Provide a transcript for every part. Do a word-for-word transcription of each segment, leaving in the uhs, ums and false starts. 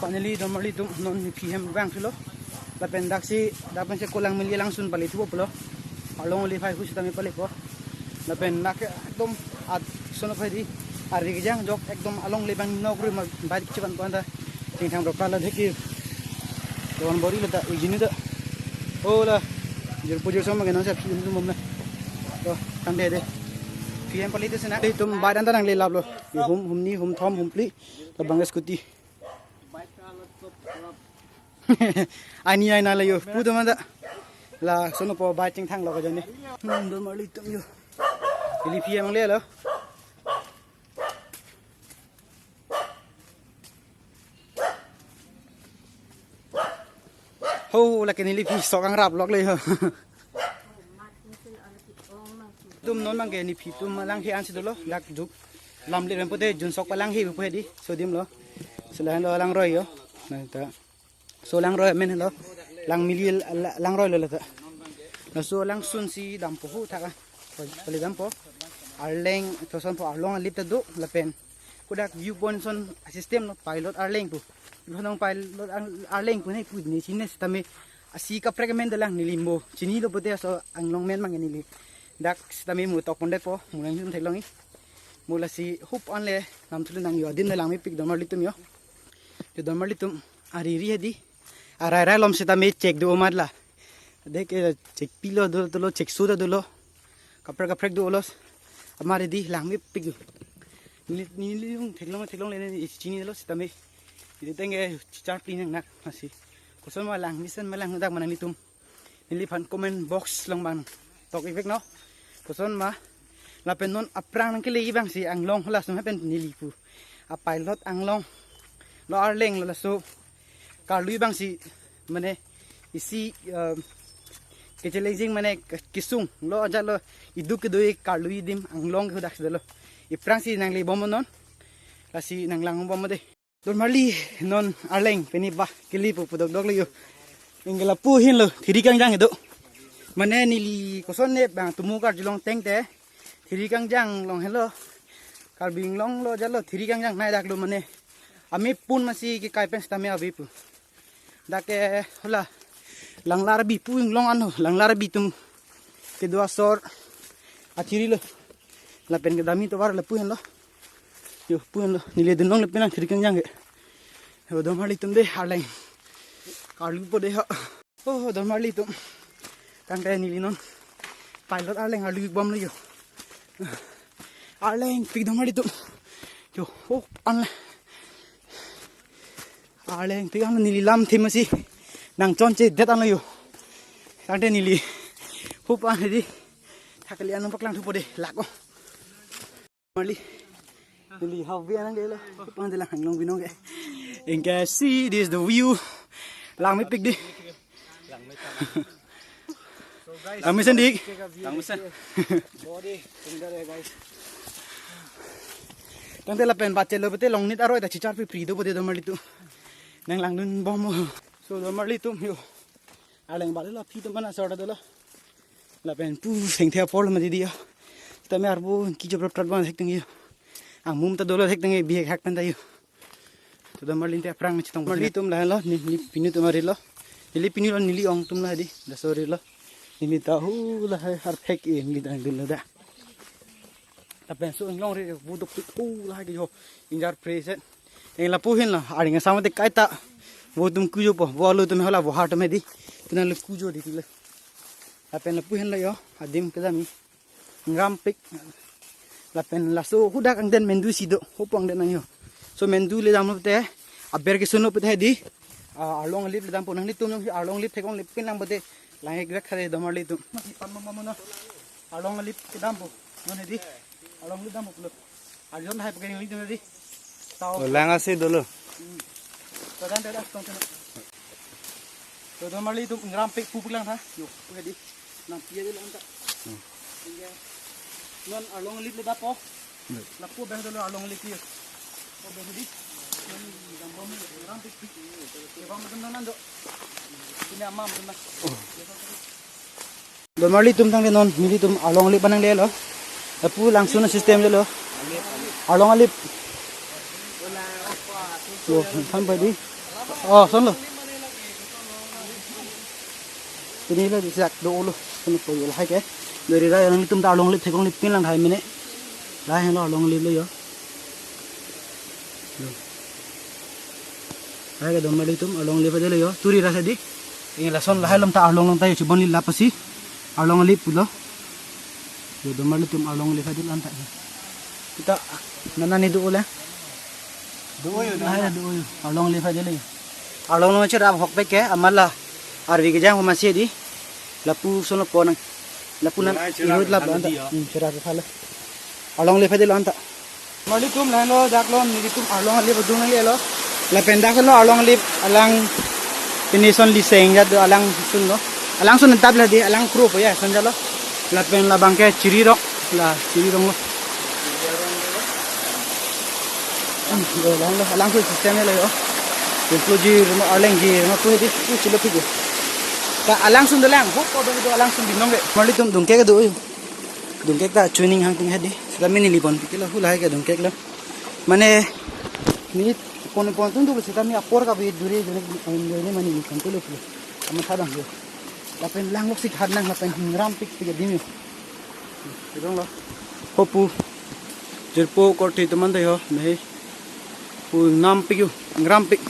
Finally, donmarli atum, non nephi hem vangthulo. Lapen daksi, dak pensi Kolang Mili alangsun pali thupo pulo. Arlong alip hai hu sitame palipo. Lapen dak ekdom at sono phai di. Ari kejang jok ekdom along le bang nok ru ma bike chiban panda. Chingthang rok kala theki. Don bori lo ta ujini ta. Oh la. Jor pujor sama kena sa phi um tum na. To, tangte de. Phi hem pali tu sena. Te tum badan ta nangle laplo. Hum, humni, humthom, humphli. Labang scooty. Ani ai na la yo, pu do manda. La sono po bike chingthang lo ka jani. Hmm, donmarli atum yo. Ili phi hem mangle lo. Ho, lake neli phi sok angrap lok le ho. Tum non mangke nephi atum langhe ansi dolo, dak juk. Lam le rempo de jun sok pa langhe pu hedi, so adim lo. Selain lo langroi yo. Na ta. So langroi amen lo. Lang Mili la-, langroi lo la ta. Na so alangsun si dampo hu thak. Pali dampo. Arleng, to son po arlong alip ta do, lapen. Kodak viewpoint son system lo pilot arleng pu. Lo nong pilot ar-, arleng pu nai pu ni chine sitame. Asi kaprek amen dalang neli mo. Chinilo pote so anglong amen mang neli. Dak sitame mo tok pondet po, mo nang jun theklong i. Mo lasi hup an le nam thulu nang yo adim na langmepik donmarli atum yo. Yo donmarli atum, ari ri hedi. Arai rai lom sitame chek do amat la. Dek, eh, chek pilo do, dolo, chek suda dolo. Kaprek kaprek do olos. Amar hedi langmepik do. Neli, neli lung theklong theklong le neli chinilo sitame. Ili tengke chichar pli nang nak asi. Koson ma lang, nisan ma lang dak ma nanglitum. Neliphan comment box along bang tok ivek no. Koson ma. Lapen non aphrang nangkele i bang si anglong hala sum happen neli pu. A pilot anglong. Lo arleng lo laso. Karlui bang si mane isi, eh, kechallenging mane ke-, kesung lo aja lo iduk kedo-i karlui adim anglong ke dak si dolo. Iphrang si nangle bom non. Lasi nanglang bom de. Donmarli non arleng pini ba kili pu pudok dok le yo. Ingke lapu ahin lo thiri kangjang do. Mane neli koson ne bang tumu karjulong tengte. Thiri kangjang long helo. Karbi Anglong lo jalo thiri kangjang nai dak lo mane. Ami pun masi ke kai pen sitame abi pu. Dak ke hola. Langlarbi pu inglong ano. Langlarbi atum kedo asor. Athiri lo. Lapen kedam-i tovar lapu ahin lo. Yo, pu ahin lo. Neli dunlong lapen nang thiri kangjang ke. Yo, donmarli atum de arleng. Karlu po de ho. Oh, donmarli atum. Tangte neli non. Pilot arleng arlu bom lo yo. Arlengpik donmarli atum. Yo, oh, an le. Arlengpik an neli lam thim asi. Nang chonche det an lo yo. Tangte neli. Hup an hedi. Thakli anong paklang thupo de. Lak o. Marli. Neli hawi anang ke lo. Pang de lang long binong ke. Ingke see this the view. Langmepik di. Langmesen dik. Langmesen. Tangte lapen bachelo bete longnit aroi ta chichar pi pri do bete donmarli atum. Nang langdun bom. So donmarli atum yo. Arleng bali lo phi atum mana sorta dolo. Lapen pu sengthe apor lo mati dia. Tame arbo ki job rot ban thek tang yo. Angmum ta dolo thek tang bihek hak pen ta yo. To donmarli te aphrang chetong marli atum lahenlo, ne, ne pinu atum ari lo. Neli pinu lo neli ong atum la di. Da sorry lo. Neli ta hu lahai har phek e neli ta dun lo da. Lapen so inglong re bu dok tu hu lahai ke jo. Injar preset. Eng lapu ahin lo, aring asam te kaita. Vo atum kujo po, vo alu atum hola, vo har atum di. Tuna lo kujo di tilo. Lapen lapu ahin lo yo, adim kedam-i. Ngrampik. Lapen laso hudak angden mendu si do, hopong den nang yo. So mendu le damlo te, aber kesun lo pute di. Ah, arlong alip le dampo nanglitum nang arlong alip thekong lip kin lang pute. Lang ek vek khare donmarli atum. Masi pan mama mama no. Arlong alip kedampo. Non hedi. Arlong alip dampo pulo. Arjon hai pakai nang di. Tau. Oh, lang asi dolo. Hmm. Tadan tadan tong tong. To donmarli atum ngrampik pupuk lang ha. Yo, pu hedi. Nang pia de lang ta. Hmm. Iya. Non arlong alip le dapo. Hmm. Lapu beh dolo arlong alip yo. Oh, beh hedi. Non dambom ngrampik. Ye bang dum nan do. Ini amam dum na. Donmarli atum tangte non, nelitum arlong alip anang lelo. Lapu langsun system lelo. Arlong alip. Yo, than pai di. Oh, sonlo. Pini le dak do-olo. Sonpo yo lahai ke. Dori ra nanglitum ta arlong lip thekong lip pin lang hai mene. Lahai lo arlong lip lo yo. Yo. Lahai ke donmarlitum arlong lip adet lo yo. Turi ra sa di. Ing lason lahai along ta arlong along ta yo chibon lip lapasi. Arlong lip pulo. Yo donmarlitum arlong lip adet lo anta. Kita nana ni do-o le. Do-o yo, lahai do-o yo. Arlong lip adet lo yo. Arlong along cherap hokpet ke amala arvi kejang humasi di. Lapu sonpo nang. Lapu nan. Lahai cherap ihut lap halo anta di yo. Hmm, cherap halo. Arlong lip adet lo anta. Donmarlitum lahai lo dak lo nelitum arlong alip adung nanglelo. Lapen dak lo arlong alip alang pini son liseng jat do alangsun lo. Alangsun tap la di alang krupo ya son jat lo. Lapen labang ke chirirong la chirirong lo. Hmm, yo lang lo alangsun system lo yo. Templo ji rumah arleng ji rumah pu di pu chilo pu. Ta alangsun dolang. Hok ko do alangsun binong ke. Donmarlitum dungkek do yo. Dungkek ta chuning hang ting hedi. Sita mini libon pikilo hu lahai ke dungkek lo. Mane ni pon pon tung dulu sita mi apor ka bi duri duri duri mani ni kan tulu pulu. Ama thadang yo. Lapen lang lok si thad nang lapen ngrampik pik adim yo. Idong lo. Hopu. Jirpo korte teman dei ho. Mehi. Pu ngrampik yo. Ngrampik.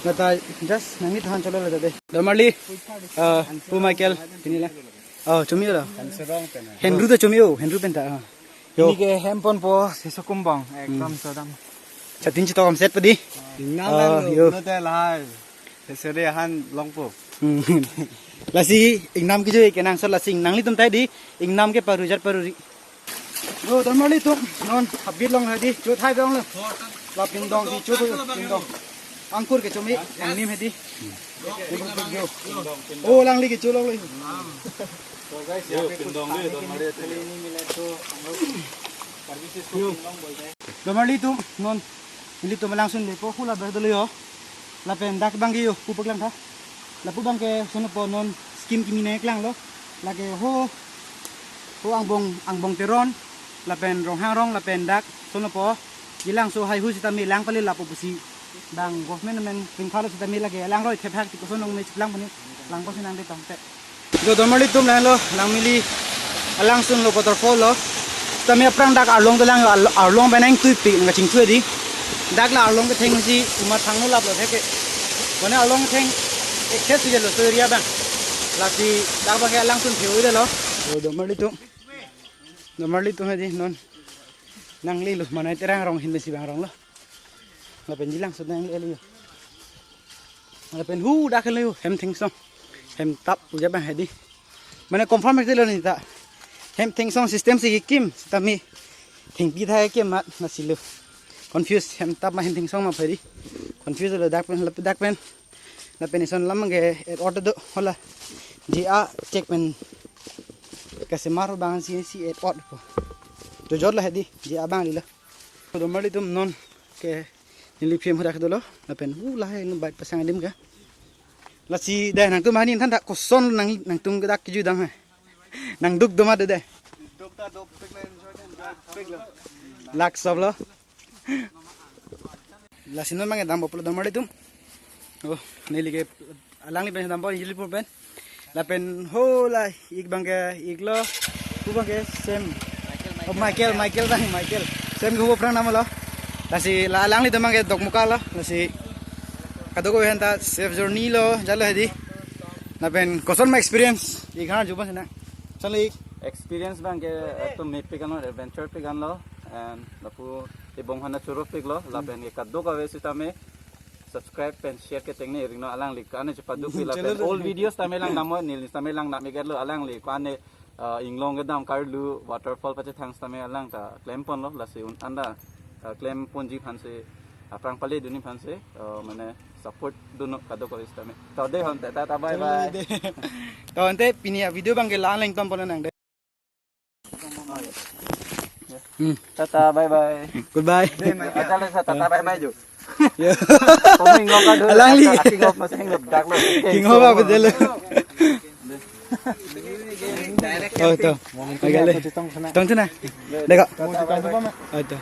Nata just nangni than cholo le dei. Donmarli. Ah, pu Michael. Pini la. Oh, chumi lo. Henru ta chumi o, Henru pen ta. Ah. Yo. Ini ke hem ponpo, si Sokumbong, ekdom sodam. Chatin chitok am set padi. Ingnam Ah, lang yo. Lo te lahai. Sesere han longpo. Hmm. Lasi ingnam kejui ke nang so lasi nanglitum tai di, ingnam ke paru jar paru ri. Yo, donmarlitum, non habit long hadi, chot hai dong lo. Lapen dong di chot pingdong. Angkur ke chumi, angnim hadi. Oh, alangli ke chulong lo. Donmarlitum, non, ilitum alangsun lepo, hula ber dolo yo. Lapen dak bang ke yo, pupak lang tha. Lapu bang ke sonpo non scheme kimi nangklang lo. Lake ho, ho angbong, angbong Teron. Lapen Ronghang rong, lapen dak, sonpo. Jilang so hai hu sita mi lang pali lapu pusi. Bang government men pingkhalo sita mi lake lang roi thep hak tiko sonong me chiplang puni. Lang pusi nang de tong te. Jo donmarlitum lang lo, lang mili. Alangsun lo waterfall lo. Sita mi aphrang dak arlong dolang yo, arl-, arlong benang tui pi nang chingthu di. Dak la arlong ketheng si uma thang no lap lo theke. Kone arlong ketheng access si lo so area bang. Lasi dak bang ke alangsun pheu de lo. Jo donmarlitum. Donmarlitum hadi non. Nangli lo manai Terang rong hin besi bang rong lo. Lapen jilang so nangli lo. Lapen hu dak lo hem thengsong. Hem tap puja bang hadi. Mane confirm ek lo ni ta. Hem thengsong system si kim sita mi. Thengpi thai kim mat na silo. Confuse hem tap ma hem thengsong ma phari. Confuse lo dak pen lap dak pen. Lapen ison lam ke et ot do hola. Ji a check pen. Kasemar bang si si et ot po. Jojor la hadi. Ji a bang lila. Donmarlitum non ke neli phim hadak dolo. Lapen hu lahai nu bike pasang adim ke. Lasi dai nangtum hani than dak koson nang nangtum ke dak kejui dang hai. Nang duk doma de dai. Lak sob lo. Lasi non bang ke dampo pulo donmarlitum. Oh, neli ke alangli pen dampo, ili pur pen. Lapen hola ik bang ke ik lo. Pu bang ke Sam. Oh, Michael, Michael bang, Michael. Sam ke hu aphrang nam lo. Lasi la alanglitum bang ke Dokmoka lo. Lasi kadokave aphanta safe journey lo, jalo hadi. Lapen koson ma experience. Ik han juban sina. Chale ik. Experience bang ke ekdom mepik an lo, adventure pik an lo. And lapu ibong hana churuk pik lo, lapen ke kadokave sitame subscribe pen share ke tengne ring non alangli kane chepaduk pi lapen channel old videos tame lang namo neli tame lang nam ik lo alangli kane, ah, inglong kedam karlu waterfall pachethang tame alang ta klem pon lo lasi un anda, ah, klem ponji aphan si aphrang pale dunji aphan si, ah, mane support dun non kadokave sitame. To dei hon te tata bye bye. To ante pini a video bang ke la leng tom pon nang dei. Hmm. Tata bye bye. Goodbye. Acha le sa tata bye bye jo. Yo. Kami ngok ka dulu. Alangli. Aki ngok masih ngok dak lo. King ho ba bedel. Oh to. Magale. Tong tuna. Deko. Oh to.